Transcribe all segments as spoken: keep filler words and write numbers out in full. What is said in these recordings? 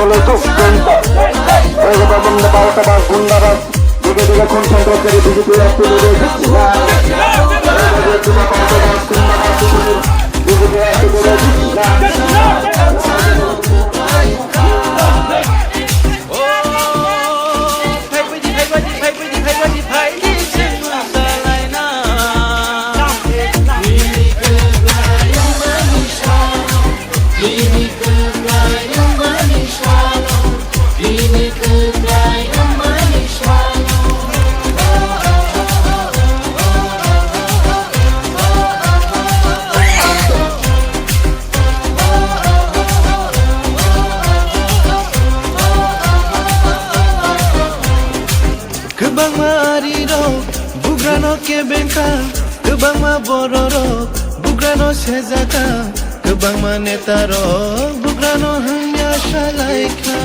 Politik junta. Ego babam da bauta bas gunda bas. Dige dige khun santro kere B J P activities. B J P activities. Kwbangma arirok bugrano kebengkha, kwbangma bororok bugrano sejaka, kwbangma netarok bugrano hamya salaikha.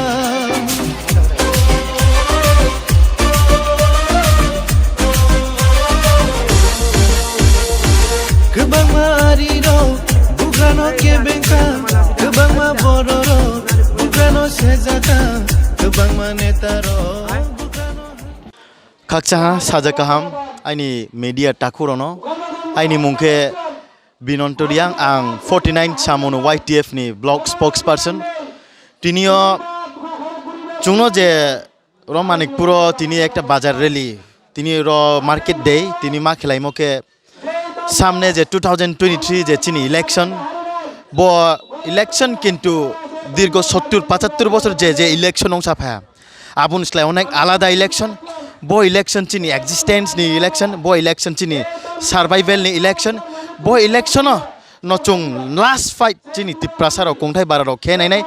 Kwbangma arirok bugrano kebengkha, kwbangma bororok bugrano sejaka, kwbangma netarok bugrano. Khakchangha, saja kaham, aini media takhurono. Aini mung khe Binonto Riang, ang forty nine Chamono Y T F ni block spokesperson. Tinio chwngno je ro Manikpuro tini ekta bazar rally, tini ro market day, tini ma khelaimo khe samne je two thousand twenty-three je chini election, bo election kintu dirgo sottur pochattur bosor je, je election wngsa pha, aboni slai onek alada election. Bo election chini existence ni election, bo election chini survival ni election. Bo election o no chwng last fight chini Tiprasa rok kongthai bara rok khe nainai.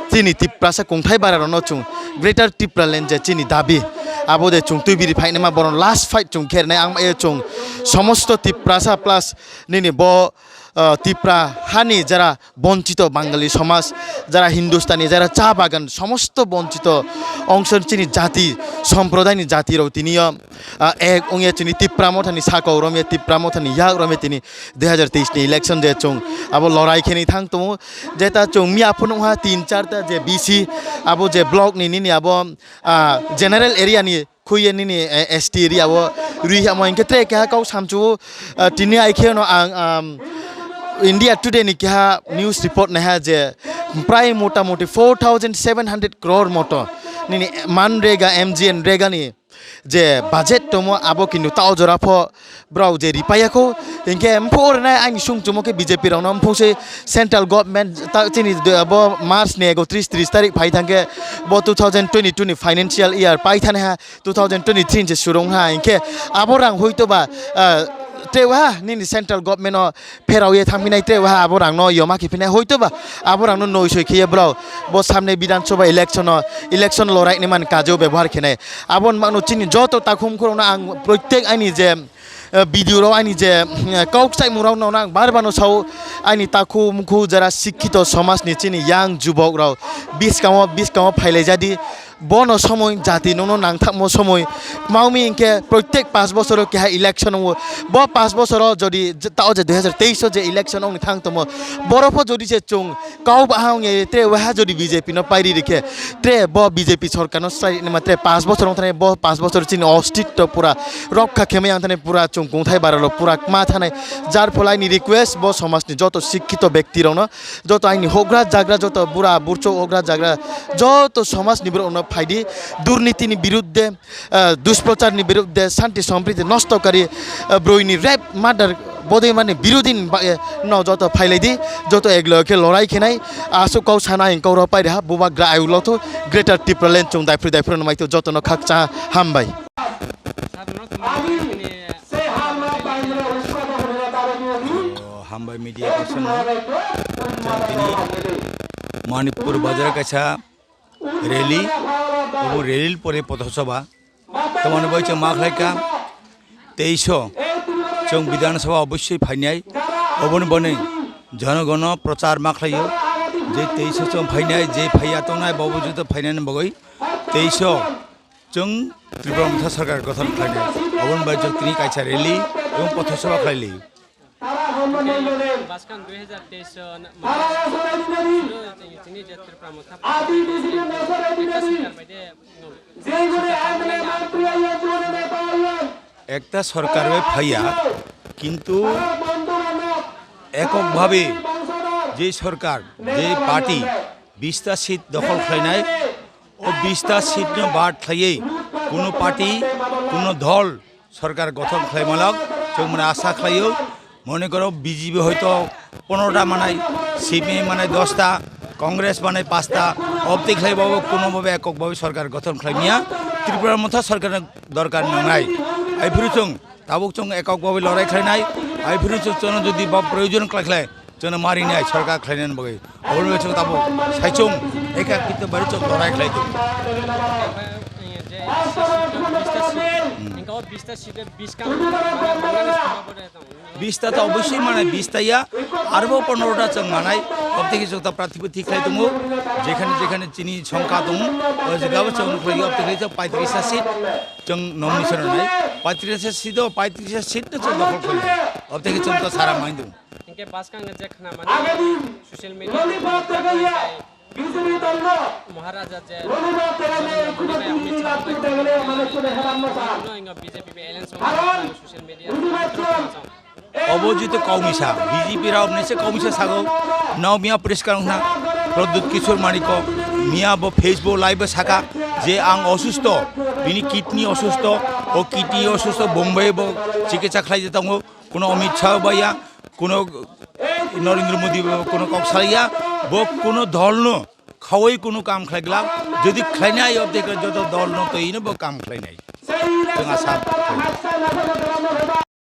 Chini Tiprasa kongthai bara rok no chwng Greater Tipraland je chini dabi, abo de chwng twi biri phainai ma bono last fight chwng khe nai. Ang ma e chwng somosto Tiprasa plus nini bo, ah, Tipra hani jara bonchito Bangali somaj, jara Hindustani, jara cha bagan, somosto bonchito ongso chini jati, somprodayni jati rok tini o, ah, ek wngya chini Tipra mothani sakao romya, Tipra mothani yak romya tini dui hazar teis ni election je chwng abo lorai khe ni thang tongo. Jeta chwng miya phunukha tin char ta je B C abo je block ni nini abo, ah, general area ni khuye nini, eh, S T area o rwi hamo hinkhe tre keha kok samchu, ah, tini ai khe no ang, um, India Today ni keha news report naiha je prai mota moti four thousand seven hundred crore moto nini MANREGA, M G N rega ni je budget tomo abo kintu tao jora pho borok je ripaiya kho, hinkhe mphung rwnai ani sung chumo khe B J P rokno mphung se central government ta chini de-, abo March ni ekotris tris tarik phai thangkhe bo two thousand twenty-two ni financial year pai thani ha two thousand twenty-three ni se surung ha, hinkhe abo rang hoito ba, ah, tei ha nini central government o pherao ye thangphinai tei ha abo rang no yoma khe phinai hoito ba abo rang no noi soi khe ye borok bo samne Bidhan Sabha election o election lorai ni man kajo bebohar khenai. Aboni magno chini joto takhum khorokno ang proitek ani je, eh, video rok ani je, eh, kok chaimung rokno ang bar bano sao, ani takhu mukhu jara sikkito somajni chini yang jubok rok biskango, biskango phailaijadi. Bono somoi jati nono nangthakmo somoi. Maumi hinkhe proitek pash bosoro keha election wngo. Bo pash bosoro jodi je, tao je dui hazar teis o je election wngni thang tomo, borok pho jodi je chwng kau baha wngya, tre waha jodi B J P no pairi rikhe, tre bo B J P sorkar no swlai nima, tre pash bosor wng thani, bo pash bosor chini ostitto pura rokha khemai ang thani, pura chwng kungthai bara rok pura kma thanai. Jar pholai ni request bo somaj ni joto sikkito bekti rok no, joto aini hogra jagra, joto bura burcho hogra jagra, joto somaj ni borok no phaidi, durniti ni birudde, ah, dushprachar ni birudde, shanti sampriti nosto kari, ah, broi ni rape murder bodoi mani birodhi ni bagwi no joto phailai di, joto ek loge khe lorai khe nai, aswk kok sana hing kok rok pai reha, bubagra ayuk lotho, Greater Tipraland chwng daiphrui daiphrui no mai tong joto no khakchang hambai. O, hambai media person no. Chwng tini Manipur bazar kaisa rally, obo rally pore pothosabha. Tamoni bai chwng ma khlai kha, teis o chwng Bidhan Sabha obossoi phainai. Oboni boni jonogono prochar ma khlaio je teis o chwng phainai, je phaiya tongnai bobo joto phainani bagwi teis o chwng Tripura Motha Sarkar gothon khlainai. Oboni bai chwng tini kaisa rally ebong pothosabha khlai laio. Bwskang dui hazar teis o na-, chini je Tripura Motha Party ekta sorkar bai de, no, ekta sorkar bai phaiya, kintu ekok bhabe je sorkar, je party bista seat dokhol khlainai, o bista seat no bad khlaiwi kuno party, kuno dol sorkar gothon khlai malak, chwng mane asa khlaio. Mone koro B J P hoito pondro ta manai, C P I M manai dos ta, Congress manai pas ta, obtwi khlai babo kuno babo ekok babo sorkar gothon khlai maya, Tripura Motha sorkar no dorkar nangnai. Ai phuru chwng tabuk chwng ekok babo lorai khlainai, ai phuru chwng chwngno jodi ba proyojon khlai khlai chwngno marinai sorkar khlainani bagwi. Obo chwng tabuk saichung ekakito bai chwng lorai khlai tongo. Bista seat o bwskang bista ta obosoi manai, bista ya, arbo pondro ta chwng manai, obtwi khe chwng ta prarthi bo thik khlai tongo, jekhane jekhane chini songkha tongo, o jaga bo chwng nukhlai, obtwi khe chwng paitris ta seat chwng nomination rwnai, paitris ta seat o, paitris ta seat no chwng dokhol khlai, obtwi khe chwng ta sara mai tongo. Hinkhe bwskang je khna mani social media Maharaja je Narendra Modi bai Amit Shah bai no inga B J P bai alliance ong social media. Obo jito kaumisa, B J P rao nese kaumisa sago, nao miya press kang na, Pradyut Kishore Manikya, miya bo Facebook live saka, je ang osusto, bini kidney osusto, o kidney osusto, Bombay bo chikitsa khlai je tongo, kuno Amit Shah baiya, kuno Narendra Modi bo kuno kok salaiya, bo kuno dol no khaui kuno kam khlai glak, jodi khlainai obde joto dol no twi no bo kam khlainai. Chwng asa.